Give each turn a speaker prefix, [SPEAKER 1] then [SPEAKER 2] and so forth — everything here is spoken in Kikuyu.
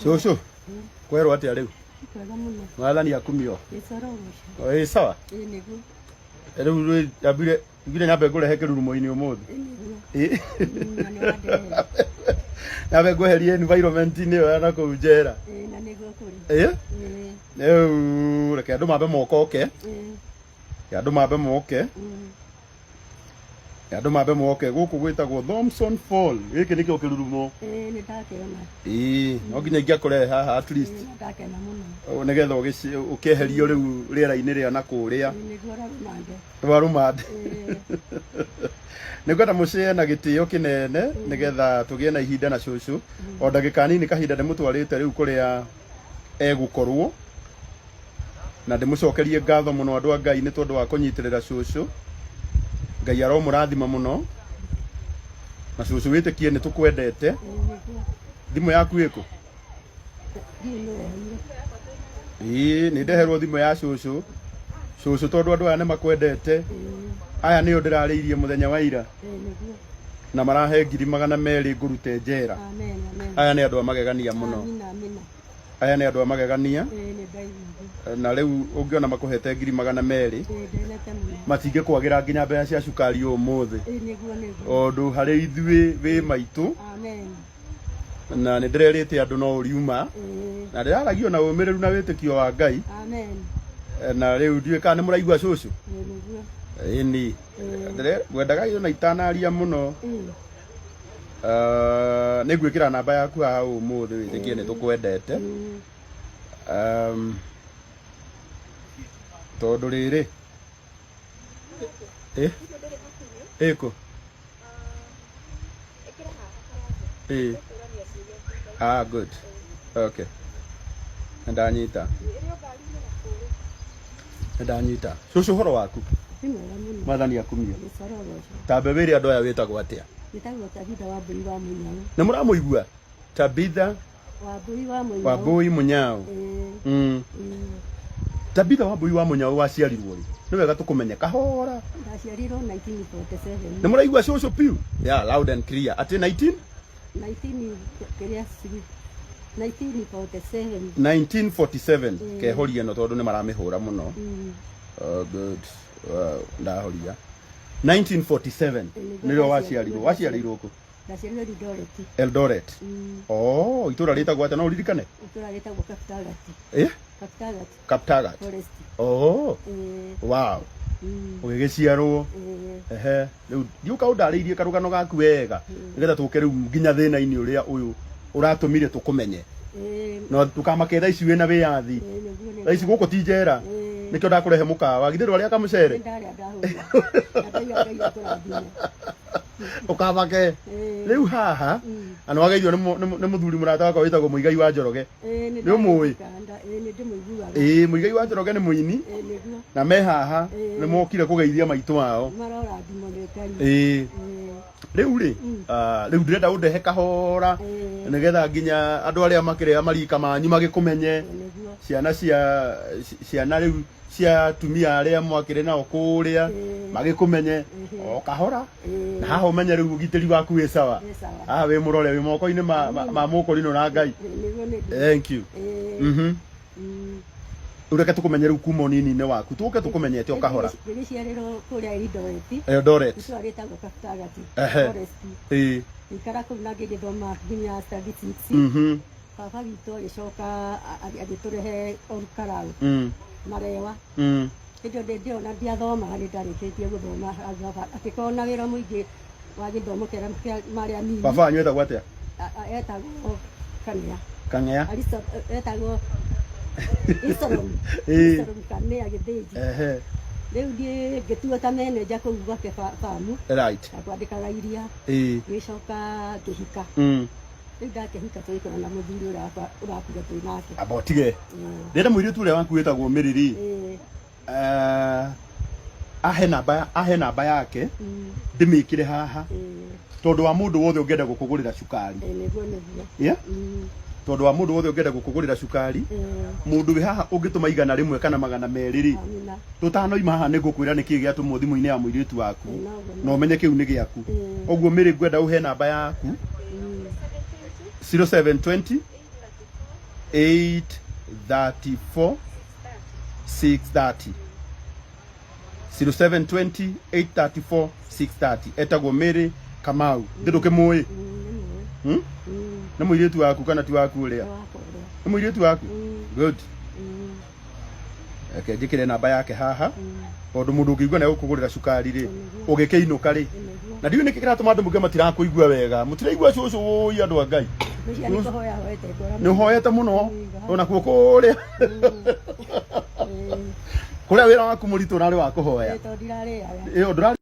[SPEAKER 1] Cũcũ, kwerwo atĩa rĩu?
[SPEAKER 2] Kwega mũno.
[SPEAKER 1] Mwathani akumio.
[SPEAKER 2] Gĩcoro gũcio.
[SPEAKER 1] Ĩ sawa.
[SPEAKER 2] Ĩ nĩguo.
[SPEAKER 1] Rĩu rĩ nyambire ngire nyambe ngũrehe kĩrurumo-inĩ ũmũthĩ.
[SPEAKER 2] Ĩ nĩguo.
[SPEAKER 1] Ĩ.
[SPEAKER 2] Na nĩ wandehere.
[SPEAKER 1] Nyambe ngweherie environment-inĩ ĩyo ya nakũu njera.
[SPEAKER 2] Ĩ na nĩguo kũrĩ.
[SPEAKER 1] Ĩ.
[SPEAKER 2] Ĩ.
[SPEAKER 1] Rĩu reke andũ mambe mokoke.
[SPEAKER 2] Ĩ.
[SPEAKER 1] Reke andũ mambe moke. Andũ mambe moke gũkũ gwĩtagwo Thomson Fall. Gĩkĩ nĩkĩo kĩrurumo.
[SPEAKER 2] Ĩĩ nĩ ndakĩona.
[SPEAKER 1] Ĩĩ no nginya ingĩakũrehe haha at least.
[SPEAKER 2] Ĩĩ ndakena mũno.
[SPEAKER 1] Ũ, Nĩgetha ũgĩci- ũkĩeherio rĩu rĩera-inĩ rĩa na kũrĩa
[SPEAKER 2] Ĩĩ nĩguo rũmande.
[SPEAKER 1] rwa rũmande.
[SPEAKER 2] Ĩĩ.
[SPEAKER 1] Nĩngwenda mũcĩe na gĩtĩo kĩnene nĩgetha tũgĩe na ihinda na cũcũ. O ndagĩka nini kahinda ndĩmũtwarĩte rĩu kũrĩa egũkorwo. Na ndĩmũcokerie ngatho mũno andũ a Ngai nĩ tondũ wa kũnyitĩrĩra cũcũ. Ngai aromũrathima mũno. Na cũcũ wĩtĩkie nĩ tũkwendete. Thimũ yaku ĩkũ? Ĩĩ nĩ ndeherwo thimũ ya cũcũ. Cũcũ tondũ andũ aya nĩ makwendete. Aya nĩo ndĩrarĩirie mũthenya wa ira. Na marahe 200,000 ngũrute njera. Aya nĩ andũ a magegania mũno. Aya nĩ andũ a magegania.
[SPEAKER 2] Ĩĩ nĩ ndaiguire.
[SPEAKER 1] Na rĩu ũngĩona makũhete 200,000
[SPEAKER 2] Ĩĩ ndenete mũno.
[SPEAKER 1] matingĩkwagĩra nginya mbeca cia cukari ũmũthĩ.
[SPEAKER 2] Ĩĩ nĩguo nĩguo.
[SPEAKER 1] Tondũ harĩ ithuĩ wĩ maitũ
[SPEAKER 2] Amen.
[SPEAKER 1] na nĩ ndĩrerĩte andũ no ũriuma
[SPEAKER 2] Ĩĩ.
[SPEAKER 1] na ndĩraragia na ũmĩrĩru na wĩtĩkio wa Ngai.
[SPEAKER 2] Amen.
[SPEAKER 1] Na rĩu ndiũĩ kana nĩ mũraigua cũcũ.
[SPEAKER 2] Ĩĩ nĩguo.
[SPEAKER 1] Ĩni.
[SPEAKER 2] Ĩĩ.
[SPEAKER 1] Ngwendaga ona itanaria mũno.
[SPEAKER 2] Ĩĩ.
[SPEAKER 1] Nĩ ngwĩkĩra namba yaku haha ũmũthĩ wĩtĩkie nĩ tũkwendete. Tondũ rĩrĩ ĩ ĩkũ ĩ ah good okay nĩndanyita nĩndanyita cũcũ ũhoro waku.
[SPEAKER 2] Nĩ mwega mũno.
[SPEAKER 1] Mwathani akumio.
[SPEAKER 2] Gĩcoro gũcio.
[SPEAKER 1] Tambe wĩre andũ aya wĩtagwo atĩa.
[SPEAKER 2] Njĩtagwo Tabitha Wambũi wa Mũnyao.
[SPEAKER 1] Nĩ mũramũigua? Tabitha
[SPEAKER 2] Wambũi wa Mũnyao.
[SPEAKER 1] Wambũi Mũnyao.
[SPEAKER 2] Ĩĩ.
[SPEAKER 1] Tabitha Wambũi wa Mũnyao waciarirwo rĩ? Nĩ wega tũkũmenye kahora.
[SPEAKER 2] Ndaciarirwo 1947.
[SPEAKER 1] Nĩ mũraigua cũcũ piu? Yeah, loud and clear. Atĩ 19?
[SPEAKER 2] 19 kĩrĩa 1947.
[SPEAKER 1] 1947. Kehoria ĩno tondũ nĩ maramĩhũra mũno. Oh, good. Wow, ndahoria. 1947 nĩrĩo waciarirwo. Waciarirwo kũ?
[SPEAKER 2] Ndaciarirwo Eldoret.
[SPEAKER 1] Eldoret. Oh, itũra rĩtagwo atĩa no ũririkane?
[SPEAKER 2] Itũra rĩtagwo Kaptagat.
[SPEAKER 1] Eh?
[SPEAKER 2] Kaptagat.
[SPEAKER 1] Kaptagat.
[SPEAKER 2] Forest.
[SPEAKER 1] Oh.
[SPEAKER 2] Eh.
[SPEAKER 1] Wow. Ũgĩgĩciarwo.
[SPEAKER 2] Eh.
[SPEAKER 1] Ehe. Rĩu ndiũka ũndarĩirie karũgano gaku wega nĩgetha tũke rĩu nginya thĩna-inĩ ũrĩa ũyũ ũratũmire tũkũmenye.
[SPEAKER 2] Eh.
[SPEAKER 1] No ndũkamake thaa ici wĩna wĩyathi.
[SPEAKER 2] Eh, nĩguo nĩguo.
[SPEAKER 1] Thaa ici gũkũ ti njera.
[SPEAKER 2] Eh.
[SPEAKER 1] Nĩkĩo ndakũrehe mũkawa. Githĩ ndwarĩa kamũcere?
[SPEAKER 2] Nĩ ndarĩa ndahũna. Na ndaiga Ngai akũrathime.
[SPEAKER 1] Ũkamake.
[SPEAKER 2] Eh.
[SPEAKER 1] Rĩu haha na nĩwageithio nĩ mũthuri mũrata wakwa wĩtagwo Mũigai wa Njoroge.
[SPEAKER 2] Ĩĩ nĩ
[SPEAKER 1] Nĩ ũmũĩ?
[SPEAKER 2] ndakanda. Ĩĩ nĩ ndĩmũiguaga.
[SPEAKER 1] Ĩĩ Mũigai wa Njoroge nĩ mũini
[SPEAKER 2] Ĩĩ nĩguo.
[SPEAKER 1] na me haha
[SPEAKER 2] Ĩĩ.
[SPEAKER 1] nĩ mokire kũgeithia maitũ wao.
[SPEAKER 2] Marorathimwo nĩ Ngai.
[SPEAKER 1] Ĩĩ.
[SPEAKER 2] Ĩĩ.
[SPEAKER 1] Rĩu rĩ, rĩu ndĩrenda ũndehe kahora
[SPEAKER 2] Ĩĩ.
[SPEAKER 1] nĩgetha nginya andũ arĩa makĩrĩa marika manyu magĩkũmenye.
[SPEAKER 2] Ĩĩ nĩguo.
[SPEAKER 1] Ciana cia ciana rĩu cia atumia arĩa mwakĩrĩ nao kũrĩa
[SPEAKER 2] Ĩĩ.
[SPEAKER 1] magĩkũmenye o kahora.
[SPEAKER 2] Ĩĩ.
[SPEAKER 1] Na haha ũmenye rĩu ũgitĩri waku wĩ sawa.
[SPEAKER 2] Wĩ sawa.
[SPEAKER 1] Haha wĩ mũrore wĩ moko-inĩ ma mũkũrinũ na Ngai.
[SPEAKER 2] Ĩĩ nĩguo nĩguo.
[SPEAKER 1] Thank you.
[SPEAKER 2] Ĩĩ.
[SPEAKER 1] Rĩu reke tũkũmenye rĩu kuma ũnini-inĩ waku tũke tũkũmenyete o kahora.
[SPEAKER 2] Ngĩgĩciarĩrwo kũrĩa Eldoret.
[SPEAKER 1] Eldoret.
[SPEAKER 2] Itũra rĩtagwo Kaptagat.
[SPEAKER 1] Ehe.
[SPEAKER 2] Forest.
[SPEAKER 1] Ĩĩ.
[SPEAKER 2] Ngĩikara kũu na ngĩgĩthoma nginya standard 6. Baba witũ agĩcoka agĩtũrehe Olkalau. Marewa. Hĩndĩ ĩyo ndĩ ona ndiathomaga nĩ ndarĩkĩtie gũthoma baba akĩkorwo na wĩra mũingĩ wa gĩthomo kĩrĩa kĩa marĩ anini.
[SPEAKER 1] Baba wanyu etagwo atĩa?
[SPEAKER 2] Etagwo Kang'ea.
[SPEAKER 1] Kang'ea.
[SPEAKER 2] Aristo etagwo Isolom.
[SPEAKER 1] Ĩĩ.
[SPEAKER 2] Isolom Kang'ea Gĩthĩnji.
[SPEAKER 1] Ehe.
[SPEAKER 2] Rĩu niĩ ngĩtuo ta manager kũu gwake famu.
[SPEAKER 1] Right.
[SPEAKER 2] Na kwandĩkaga iria.
[SPEAKER 1] Ĩĩ.
[SPEAKER 2] Ngĩcoka ngĩhika. Rĩu ndakĩhika tũgĩkorwo na mũthuri ũrĩa wakwa ũrakuire twĩ nake.
[SPEAKER 1] Amba ũtige. Ndĩrenda mũirĩtu ũrĩa waku wĩtagwo Mĩrĩri. Ahe namba yake ndĩmĩkĩre haha tondũ wa mũndũ wothe ũngĩenda gũkũgũrĩra cukari.
[SPEAKER 2] Nĩguo nĩguo.
[SPEAKER 1] Yeah? Tondũ wa mũndũ wothe ũngĩenda gũkũgũrĩra cukari, mũndũ wĩ haha ũngĩtũma 100 kana 200 rĩ,
[SPEAKER 2] Amina.
[SPEAKER 1] tũtanoima haha nĩ ngũkwĩra nĩkĩĩ gĩatũmwo thimũ-inĩ ya mũirĩtu waku
[SPEAKER 2] Noguo.
[SPEAKER 1] na ũmenye kĩu nĩ gĩaku. Ũguo Mĩrĩ ngwenda ũhe namba yaku 0720. 834 630. 0720 834 630. Etagwo Mary Kamau. Ndũkĩmũĩ?
[SPEAKER 2] Nĩ mũĩ.
[SPEAKER 1] Nĩ mũirĩtu waku kana ti waku ũrĩa?
[SPEAKER 2] Wakwa ũrĩa.
[SPEAKER 1] Nĩ mũirĩtu waku? Good. Reke njĩkĩre namba yake haha, tondũ mũndũ ũngĩigua nĩ egũkũgũrĩra cukari rĩ, ũgĩkĩinũka rĩ, na ndiũĩ nĩkĩ kĩratũma andũ muge matirakũigua wega, mũtiraigua cũcũ. Wũi, andũ a Ngai.
[SPEAKER 2] Ngwĩciria nĩ kũhoya hoete ngoro.
[SPEAKER 1] Nĩ ũhoete mũno onakuo kũrĩa kũrĩa wĩra waku mũritũ ũrarĩ wa kũhoya.
[SPEAKER 2] Tondũ ndirarĩaga.
[SPEAKER 1] Ĩyo ndũrarĩ.